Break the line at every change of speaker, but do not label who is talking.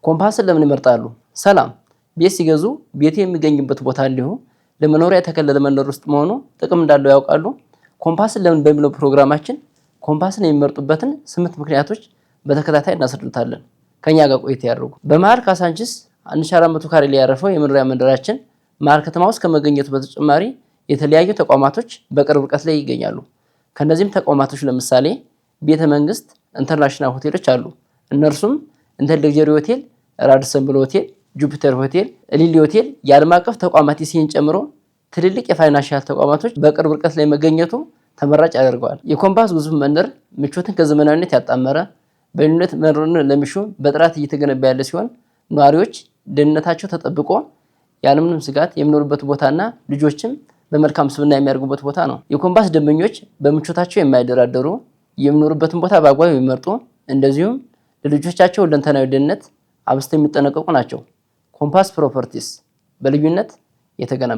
ኮምፓስን ለምን ይመርጣሉ? ሰላም። ቤት ሲገዙ ቤቱ የሚገኝበት ቦታ እንዲሁ ለመኖሪያ የተከለለ መንደር ውስጥ መሆኑ ጥቅም እንዳለው ያውቃሉ? ኮምፓስን ለምን በሚለው ፕሮግራማችን ኮምፓስን የሚመርጡበትን 8 ምክንያቶች በተከታታይ እናስረዱታለን። ከኛ ጋር ቆይታ ያደርጉ። በመሃል ካሳንቺስ 1400 ካሬ ላይ ያረፈው የመኖሪያ መንደራችን መሃል ከተማ ውስጥ ከመገኘቱ በተጨማሪ የተለያዩ ተቋማቶች በቅርብ ርቀት ላይ ይገኛሉ። ከነዚህም ተቋማቶች ለምሳሌ ቤተ መንግስት፣ international ሆቴሎች አሉ። እነርሱም እንተር ሉክዠሪ ሆቴል፣ ራዲሰን ብሉ ሆቴል፣ ጁፒተር ሆቴል፣ ሊሊ ሆቴል የዓለም አቀፍ ተቋማት ኢሲን ጨምሮ ትልልቅ የ financial ተቋማቶች በቅርብ ርቀት ላይ መገኘቱ ተመራጭ ያደርገዋል። የኮምፓስ ግዙፍ መንደር ምቾትን ከዘመናዊነት ያጣመረ፣ በልዩነት መኖርን ለሚሹ በጥራት እየተገነባ ያለ ሲሆን ነዋሪዎች ደህንነታቸው ተጠብቆ ያለምንም ስጋት የሚኖሩበት ቦታና ልጆችም በመልካም ስብዕና የሚያድጉበት ቦታ ነው። የኮምፓስ ደንበኞች በምቾታቸው የማይደራደሩ፣ የሚኖሩበትን ቦታ በአግባቡ የሚመርጡ፣ እንደዚሁም ለልጆቻቸው ሁለንተናዊ ደህንነት አብዝተው የሚጠነቀቁ ናቸው። ኮምፓስ ፕሮፐርቲስ በልዩነት የተገነባ።